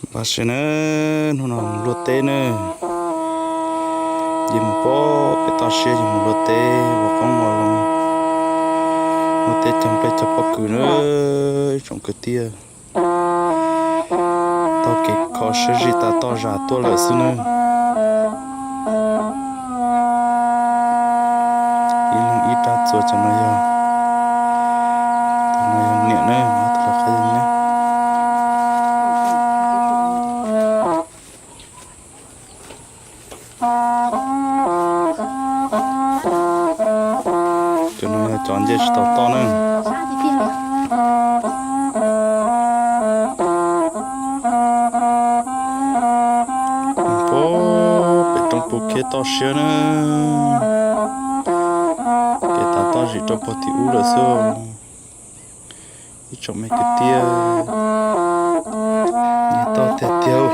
Npaj siab nawb, hnub no mus luaj teb nawb. Ces mus pem toj siab ces mus luaj teb ua qoob ua loo, luaj teb cog nplej cog pob kws nawb ib tsoom kwv tij. Taug kev kho siab zim tas toj zam tuaj lawm xwb nawb. Ib leeg ib rab txuas, cov no yog, tus no yog niam nawb, tus lawv qab yog nyab. Cov no yog cov nce tsis tau toj na. Pem roob puag kheb toj siab na. Kev tas toj zim rau puag tim ub lawm xwb. Ib tsoom me kwv tij, nce toj tiag tiag.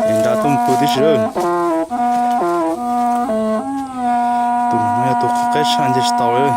Es nra tuaj pw tib si lawm. Tus no yog tus qhov qeb tshaj nce tsis tau lawm.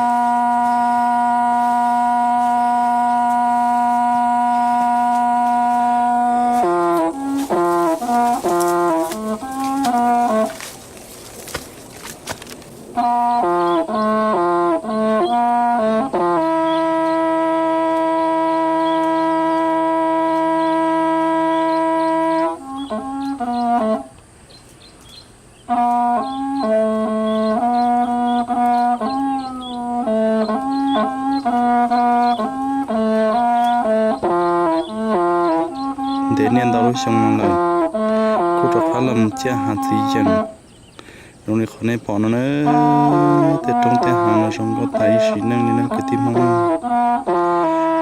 Ntev niaj ntau lub xyoo no lawm, kuj rov qab los mus ciaj hav txiv yeem zoo li qhov nej pom no na. Tej roob tej hav no zoo nkauj tas ib sim neej li na kwv tij Hmoob.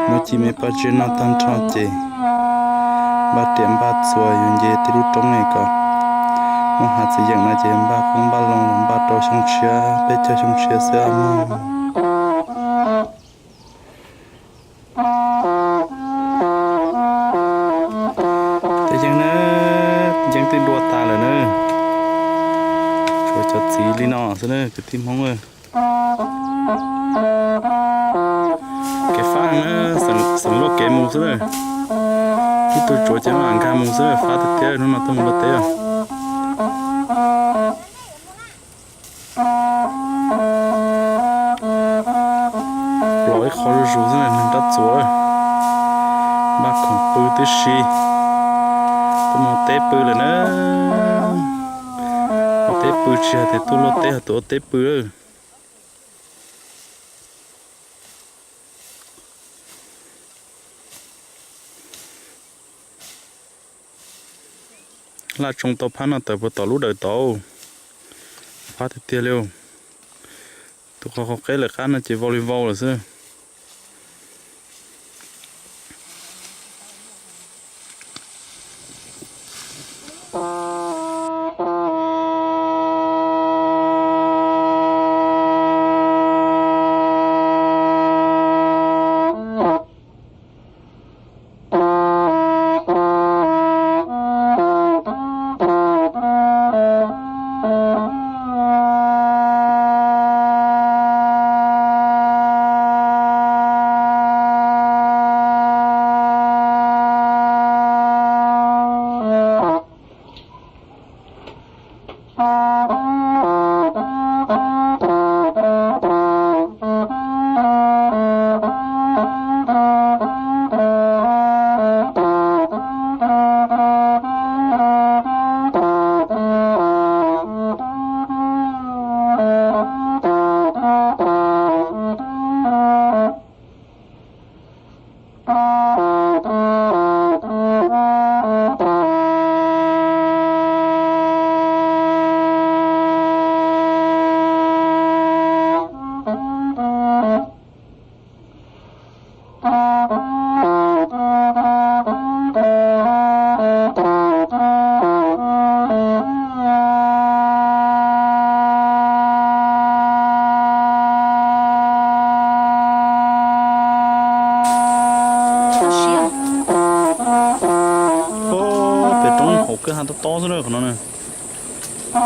Muaj ci me paj tsiaj noj tag nrho ces npaj riam npaj txuas yuav nce tej lub roob ne kom muaj hav txiv yeem no ces npaj qoob npaj loo los npaj rau xyoo tshiab peb caug xyoo tshiab xwb mog. Tej yeeb na, yeeb twb dua tas lawm na, tshuav cov txiv li no xwb na kwv tij Hmoob. Kev fab na, xeem luaj kev mus xwb na. Ib tug tsuav ces maj mam nkag mus xwb, fab tiag tiag hnub no tuaj mus luaj teb. Los ib qho zuj zus xwb na, neeg rab txuas, npaj khoom pw tib si. Tuaj mus teb pw lawm na. Mus teb pw tsis hais tias tuaj luaj teb, hos tuaj ua teb pw lawm. Laj tsoo tau phab no tawm puag tom lub dawm tod, fab tiag tiag li. Tus qhov qhov qeb lawm qab no ces vau li vau lawm xwb. Pem roob hauv kwj ha tob tob xwb na qhov no na. Muaj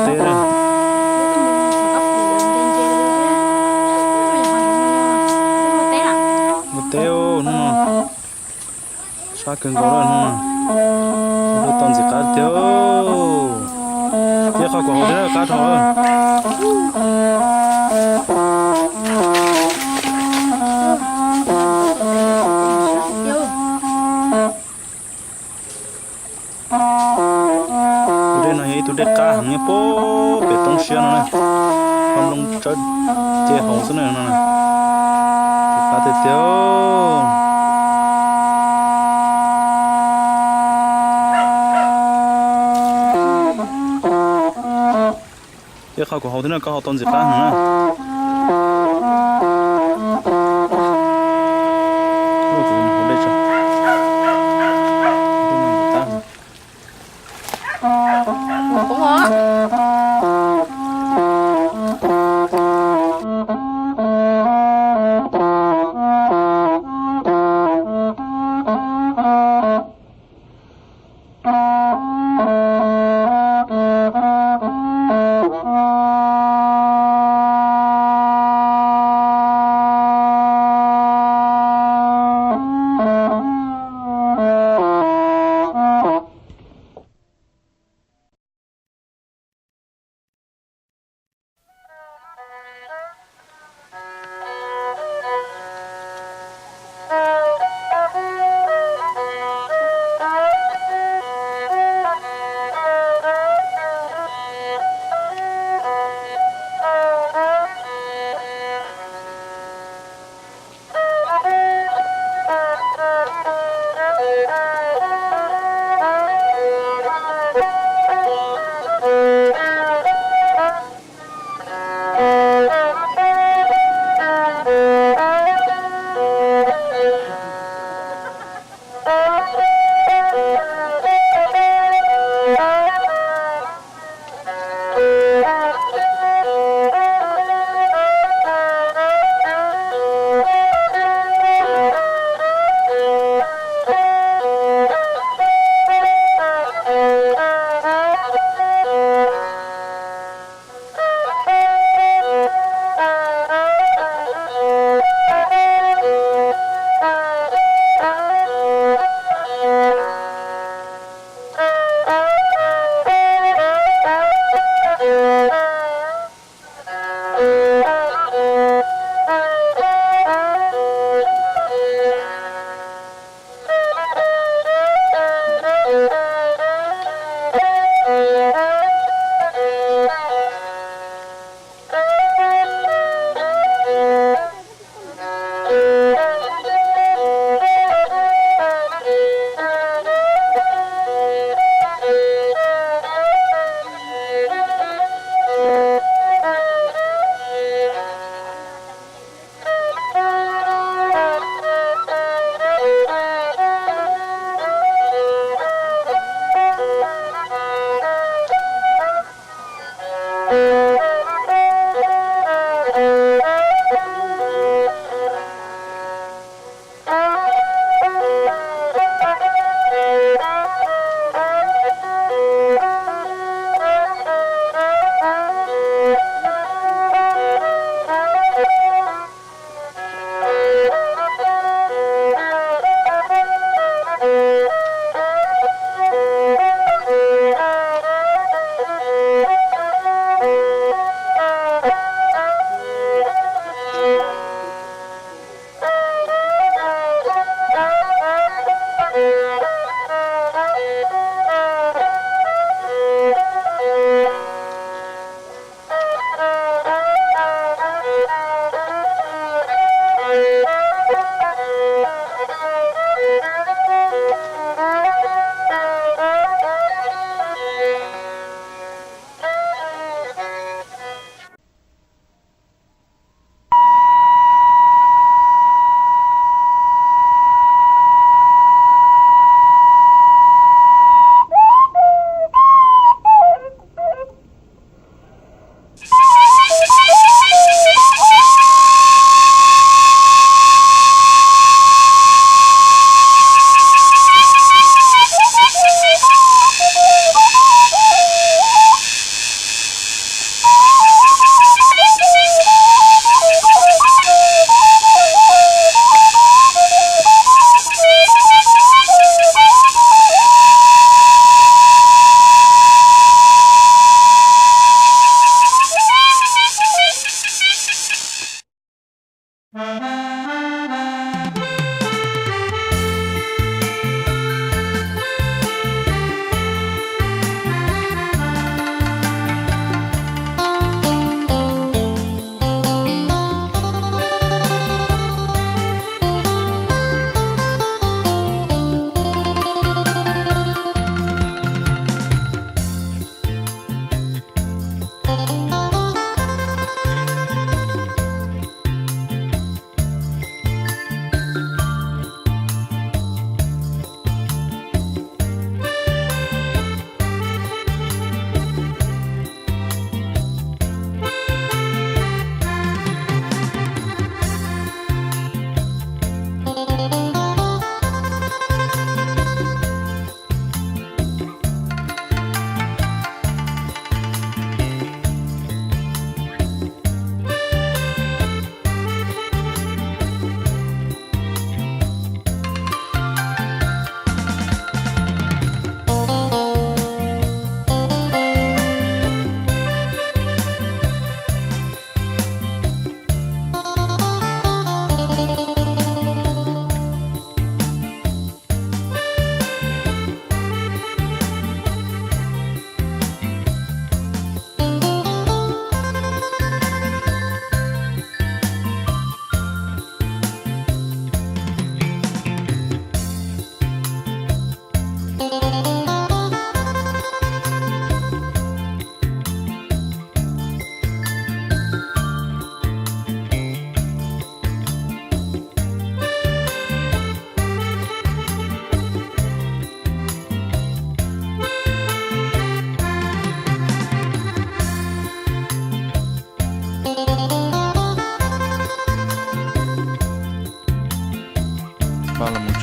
teb, muaj teb hnub no, sab kawg nkaus lawm hnub no. Lub toj ntxim qab tiag. Ib qho kuv haus thiab qab dhau. Tus dej no yog ib tug dej qab heev nyob puag pem toj siab no na. Qhov nplooj tsawb ce hauv xwb na no. Qab tiag tiag. Ib qho kuv haus thiab no, koj haus tau ntxim qab heev na.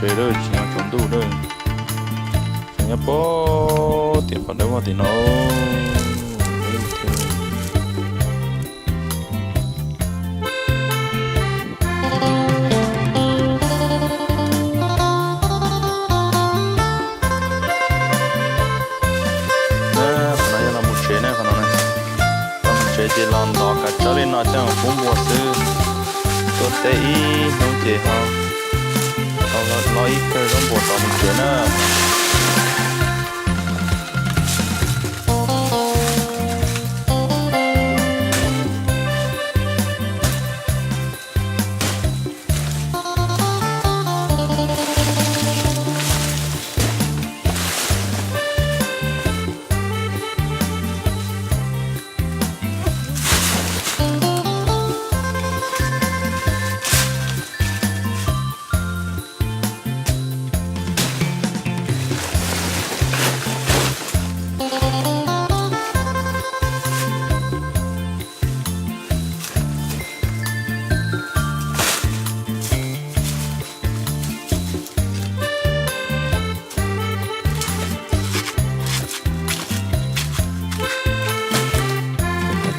Tsis yog tsaus ntuj lawm, tseem nyob pem tim qhov dawb vog tim no. Qhov no yog los mus tsev na, qhov no na. Los mus tsev ces los ntov kav tsawb li no coj mus pub npua xwb. Tuaj teb ib hnub ces ho los ib kawm zaub npua rov mus tsev na.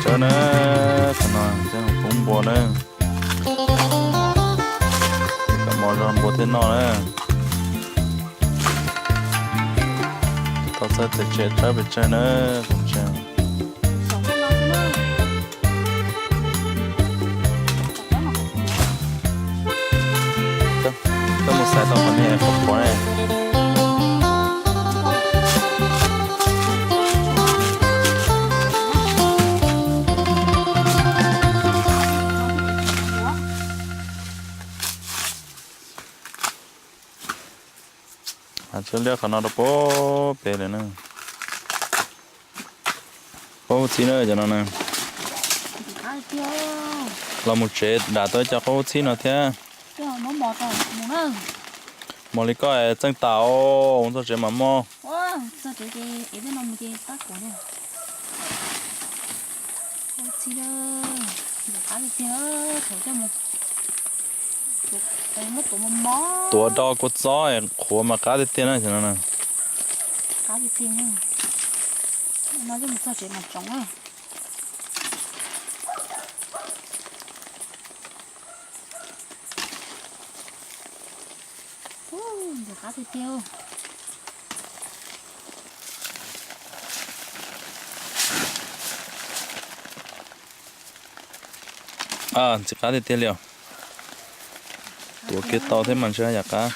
Tsawb na, qhov no pub npua na. Kom mos zog npua thiaj noj na. Tau txawj tes tshem tsawb pes tsawg na, pes tsawg. Koj mus xaiv tau qhov niag qhuav qhuav ne. Tsawb liab qhov no rau pem pem lawm na. Qaub txhib na cov no na. Los mus tsev dam tau ib co qaub txhib no thiab. Mos li koj txeej tas os, mus txog tsev mam mos. Tuav do kua txob qhuav mas qab tiag tiag na. Qab tiag tiag. No coj mus txog tsev mas tsoov na. Ntxim qab tiag tiag. Ntxim qab tiag tiag li os. Tuav kiag tau thiab mas ntshe yam qab.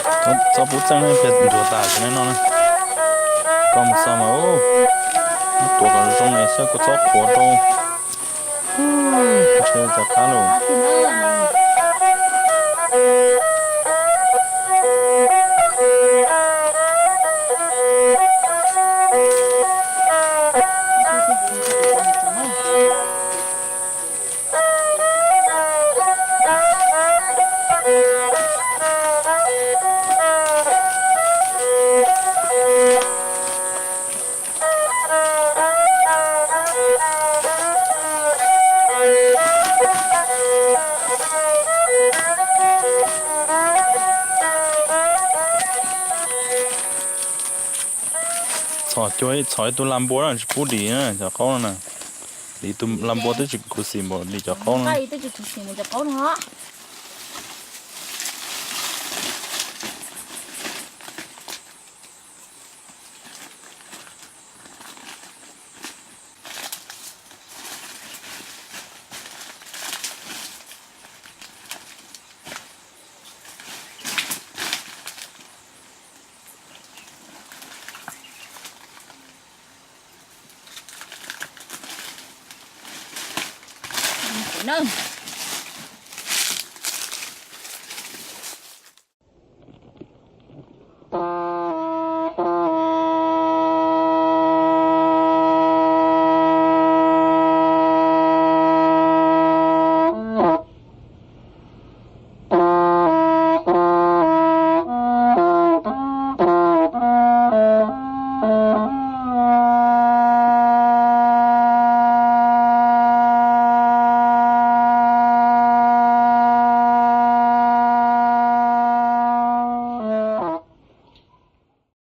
Txob pub txeej ntsuag tas tsis noj na. Koj mus txog mas tuav kom zoo na, saib kua txob qhuav rau. Ntshe cov qab lawm. Txhom cuag txhom ib tug lag npua na, tsis pub dim na cov qaub no na. Dim tus lag npua twb tsis khuv xim npaum dim cov qaub no. Na,